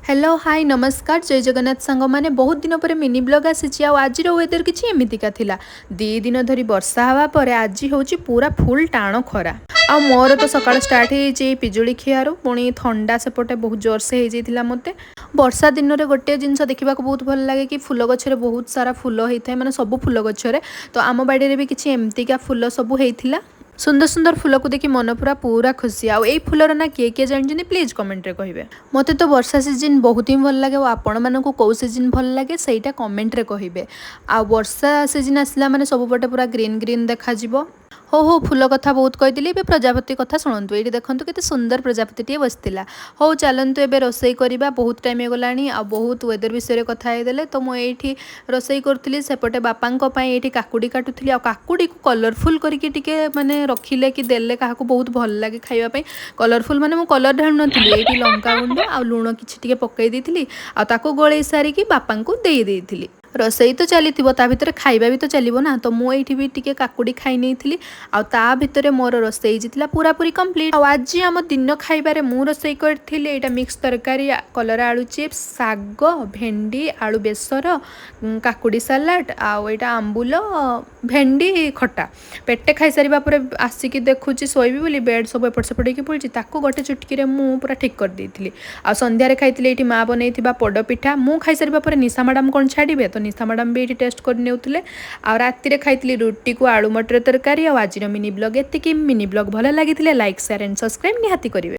Hello, high, ନମସ୍କାର, ଜୟ ଜଗନ୍ନାଥ ସାଙ୍ଗମାନେ। ବହୁତ ଦିନ ପରେ ମିନି ବ୍ଲଗ୍ ଆସିଛି। ଆଉ ଆଜିର ୱେଦର କିଛି ଏମିତିକା ଥିଲା। 2 ଦିନ ଧରି ବର୍ଷା ହେବା ପରେ ଆଜି ହେଉଛି ପୁରା ଫୁଲ୍ ଟାଣ ଖରା। ଆଉ ମୋର ତ ସକାଳ ଷ୍ଟାର୍ଟ ହେଇଯାଇଛି ଏଇ ପିଜୁଳି ଖିଆରୁ। ପୁଣି ଥଣ୍ଡା ସେପଟେ ବହୁତ ଜୋରସେ ହେଇଯାଇଥିଲା ମୋତେ। ବର୍ଷା ଦିନରେ ଗୋଟିଏ ଜିନିଷ ଦେଖିବାକୁ ବହୁତ ଭଲ ଲାଗେ କି ଫୁଲ ଗଛରେ ବହୁତ ସାରା ଫୁଲ ହେଇଥାଏ, ମାନେ ସବୁ ଫୁଲ ଗଛରେ। ତ ଆମ ବାଡ଼ିରେ ବି କିଛି ଏମିତିକା ଫୁଲ ସବୁ ହେଇଥିଲା। ସୁନ୍ଦର ସୁନ୍ଦର ଫୁଲକୁ ଦେଖି ମନ ପୁରା ପୁରା ଖୁସି। ଆଉ ଏଇ ଫୁଲର ନା କିଏ କିଏ ଜାଣିଛନ୍ତି, ପ୍ଲିଜ୍ କମେଣ୍ଟରେ କହିବେ। ମୋତେ ତ ବର୍ଷା ସିଜିନ୍ ବହୁତ ହିଁ ଭଲ ଲାଗେ। ଆଉ ଆପଣମାନଙ୍କୁ କେଉଁ ସିଜିନ୍ ଭଲ ଲାଗେ, ସେଇଟା କମେଣ୍ଟରେ କହିବେ। ଆଉ ବର୍ଷା ସିଜିନ୍ ଆସିଲା ମାନେ ସବୁପଟେ ପୁରା ଗ୍ରୀନ୍ ଗ୍ରୀନ୍ ଦେଖାଯିବ। ହଉ ହଉ, ଫୁଲ କଥା ବହୁତ କହିଥିଲି, ଏବେ ପ୍ରଜାପତି କଥା ଶୁଣନ୍ତୁ। ଏଇଠି ଦେଖନ୍ତୁ, କେତେ ସୁନ୍ଦର ପ୍ରଜାପତିଟିଏ ବସିଥିଲା। ହଉ, ଚାଲନ୍ତୁ ଏବେ ରୋଷେଇ କରିବା। ବହୁତ ଟାଇମ୍ ହେଇଗଲାଣି ଆଉ ବହୁତ ୱେଦର ବିଷୟରେ କଥା ହେଇଦେଲେ। ତ ମୁଁ ଏଇଠି ରୋଷେଇ କରୁଥିଲି, ସେପଟେ ବାପାଙ୍କ ପାଇଁ ଏଇଠି କାକୁଡ଼ି କାଟୁଥିଲି। ଆଉ କାକୁଡ଼ିକୁ କଲରଫୁଲ୍ କରିକି ଟିକେ ମାନେ ରଖିଲେ କି ଦେଲେ କାହାକୁ ବହୁତ ଭଲ ଲାଗେ ଖାଇବା ପାଇଁ। କଲରଫୁଲ୍ ମାନେ ମୁଁ କଲର୍ ଢାଳୁନଥିଲି, ଏଇଠି ଲଙ୍କା ଗୁଣ୍ଡ ଆଉ ଲୁଣ କିଛି ଟିକେ ପକାଇ ଦେଇଥିଲି ଆଉ ତାକୁ ଗୋଳେଇ ସାରିକି ବାପାଙ୍କୁ ଦେଇ ଦେଇଥିଲି। ରୋଷେଇ ତ ଚାଲିଥିବ, ତା ଭିତରେ ଖାଇବା ବି ତ ଚାଲିବ ନା। ତ ମୁଁ ଏଇଠି ବି ଟିକେ କାକୁଡ଼ି ଖାଇ ନେଇଥିଲି ଆଉ ତା ଭିତରେ ମୋର ରୋଷେଇ ହେଇଯାଇଥିଲା ପୁରାପୁରି କମ୍ପ୍ଲିଟ୍। ଆଉ ଆଜି ଆମ ଦିନ ଖାଇବାରେ ମୁଁ ରୋଷେଇ କରିଥିଲି ଏଇଟା ମିକ୍ସ ତରକାରୀ, କଲରା ଆଳୁ ଚିପ୍ସ, ଶାଗ, ଭେଣ୍ଡି ଆଳୁ ବେସର, କାକୁଡ଼ି ସାଲାଡ଼ ଆଉ ଏଇଟା ଆମ୍ବୁଲ ଭେଣ୍ଡି ଖଟା। ପେଟେ ଖାଇସାରିବା ପରେ ଆସିକି ଦେଖୁଛି ଶୋଇବି ବୋଲି, ବେଡ଼୍ ସବୁ ଏପଟ ସେପଟ ହେଇକି ପଡ଼ିଛି। ତାକୁ ଗୋଟେ ଚୁଟକିରେ ମୁଁ ପୁରା ଠିକ୍ କରିଦେଇଥିଲି। ଆଉ ସନ୍ଧ୍ୟାରେ ଖାଇଥିଲି ଏଇଠି ମା ବନେଇଥିବା ପୋଡ଼ପିଠା। ମୁଁ ଖାଇସାରିବା ପରେ ନିଶା ମ୍ୟାଡ଼ାମ୍ କ'ଣ ଛାଡ଼ିବେ? ତ ନିଶା ମ୍ୟାଡ଼ାମ୍ ବି ଏଇଠି ଟେଷ୍ଟ କରି ନେଉଥିଲେ। ଆଉ ରାତିରେ ଖାଇଥିଲି ରୁଟିକୁ ଆଳୁ ମଟର ତରକାରୀ। ଆଉ ଆଜିର ମିନି ବ୍ଲଗ୍ ଏତିକି। ମିନି ବ୍ଲଗ୍ ଭଲ ଲାଗିଥିଲେ ଲାଇକ୍, ସେୟାର ଆଣ୍ଡ ସବସ୍କ୍ରାଇବ୍ ନିହାତି କରିବେ।